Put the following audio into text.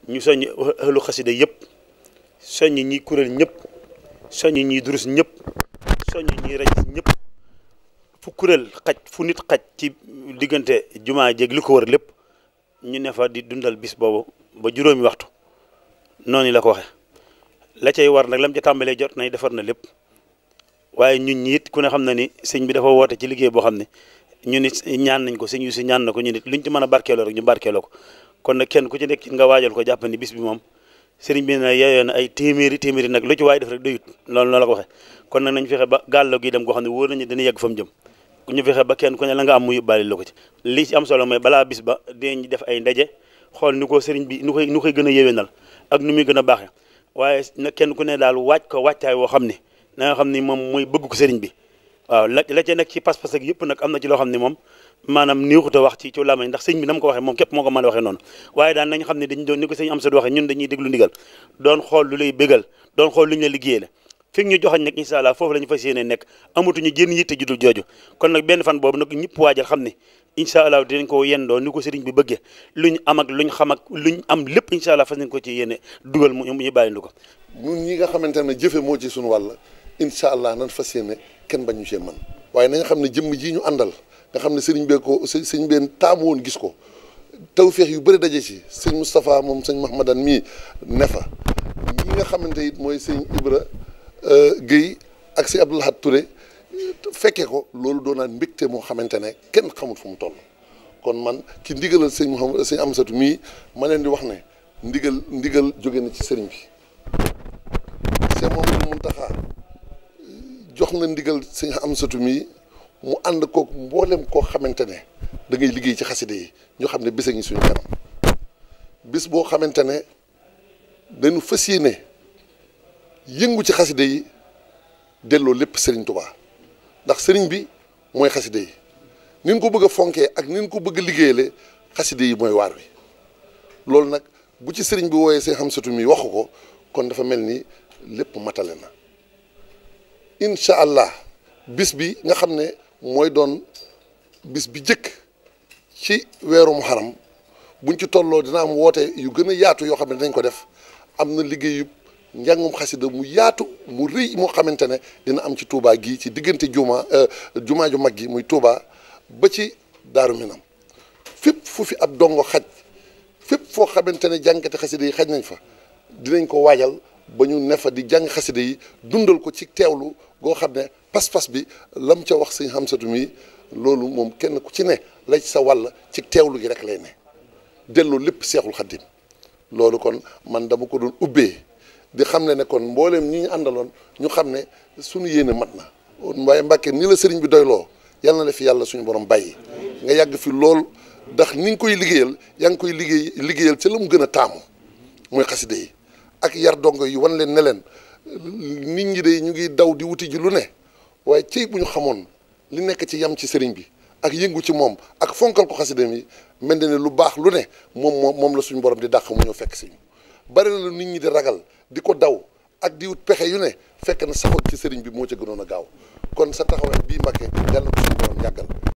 ñu soññ ahlu xasida yëpp soññ ñi kuréel ñëpp soññ ñi durus ñëpp soññ ñi raj ñëpp fu kuréel xaj fu nit xaj ci diggante jumaa jéeg li ko wër lépp ñu ne fa di dundal bis boobu ba juróomi waxtu noonu la ko waxe la cay war nag lam ca tàmbalee jot nañ defar na lépp waaye ñun ñi it ku ne xam na ni sëñ bi dafa woote ci liggéey boo xam ne ñu nit ñaan nañ ko sëñ yu si ñaan na ko ñu nit luñ ci mën a barkeeloo rek ñu barkeeloo ko kon nag kenn ku ci nekk nga waajal ko jàpp ni bis bi moom sëriñ bi na yeeyoo na ay téeméeri nag lu ci waay def rek doyut loolu la ko waxe kon nag nañ fexe ba gàllo gi dem goo xam ne wóor nañu dina yegg fa mu jëm ñu fexe ba kenn ku ne la nga am mu yóbbaale la ko ci li ci am solo mooy balaa bis ba dinañ def ay ndaje xool ni ko sëriñ bi nu koy gën a yéwénal ak nu muy gën a baaxee waaye nag kenn ku ne daal waaj ko wàccaay woo xam ne na nga xam ni moom mooy bëgg ko sëriñ bi waaw la ca nekk ci pas-pas ak yëpp nag am na ci loo xam ne moom maanaam néexut a wax ci làmmiñ ndax sëñ bi na mu ko waxee moom képp moo ko mën a waxee noonu waaye daal nañ xam ne dañ doon ni ko sëñ am sa waxee ñun dañuy déglu ndigal doon xool lu lay bégal doon xool lu ñu la liggéeyee la fi ñu joxañ nag incha allah foofu la ñu fas yéene nekk amatuñu jën yitte judul jooju kon nag benn fan boobu nag ñëpp waajal xam ne incha allah dinañ ko yendoo ni ko sëriñ bi bëggee luñ am ak luñ xam ak luñ am lépp incha allah fas nañ ko ci yéene dugal mu ñu bàyyi ko ñun ñi nga xamante ne jëfe moo ci suñu wàll incha allah nan fas yéene kenn bañu cee mën waaye nañ xam ne jëmm ji ñu àndal nga xam ne sëriñ bee ko sëriñ bee taamu woon gis ko tawféex yu bëri daje ci sëñ Moustapha moom sëñ Mahmadan mii ne fa ñi nga xamante it mooy sëñ Ibra Guèye ak si Abdou Lahad Touré fekkee ko loolu doonaan mbégte moo xamante ne kenn xamul fu mu toll kon man ci ndigalal sëñ Mouhamed sëñ Amsatu mii ma leen di wax ne ndigal jóge na ci sëriñ bi sëñ Mouhamadou Mountakha jox na ndigal sëñ Amsatu mii mu ànd kook mboolem koo xamante ne da ngay liggéey ci xaside yi ñu xam ne bis a ngi suñu kanam bis boo xamante ne dañu fas yéene yëngu ci xaside yi delloo lépp sëriñ Touba ndax sëriñ bi mooy xaside yi nin ko bëgg a fonkee ak nin ko bëgg a liggéeyale xaside yi mooy waar wi loolu nag bu ci sëriñ bi wooyee seen Amsatu mi waxu ko kon dafa mel ni lépp matale na incha allah bis bi nga xam ne mooy doon bis bi jëkk ci weeru Muharram buñ ci tolloo dina am woote yu gën a yaatu yoo xam ne dinañ ko def am na liggéeyu njàngum xasida mu yaatu mu rëy moo xamante ne dina am ci Touba gii ci diggante jumaa ju mag gi muy Touba ba ci Daaru Minam fépp fu fi ab dongo xaj fépp foo xamante ne jàngkati xasida yi xaj nañ fa dinañ ko waajal ba ñu ne fa di jàng xasida yi dundal ko ci teewlu goo xam ne pas-pas bi lam ca wax sëñ Amsatu mi loolu moom kenn ku ci ne la ci sa wàll ci teewlu gi rek lay ne delloo lépp Seexul Xaddim loolu kon man dama ko doon ubbee di xam ne kon mbooleem ñi ñu àndaloon ñu xam ne suñu yéene mat na waaye Mbàkke ni la sëriñ bi doyloo yal na la fi yàlla suñu borom bàyyi nga yàgg fi lool ndax ni nga koy liggéeyal yaa ngi koy liggéeyal ca la mu gën a taamu mooy xaside yi ak yar dongo yi wan leen ne leen nit ñi de ñu ngi daw di wuti ji lu ne waaye cey bu ñu xamoon li nekk ci yam ci sëriñ bi ak yëngu ci moom ak fonkal ko xaside mi mel na ne lu baax lu ne moom la suñu borom di dàq mu ñëw fekk si ñu bari na lu nit ñi di ragal di ko daw ak di wut pexe yu ne fekk na saxoon ci sëriñ bi moo ca gënoon a gaaw kon sa taxawaay bii Mbàkke yàlla na ko suñu borom yàggal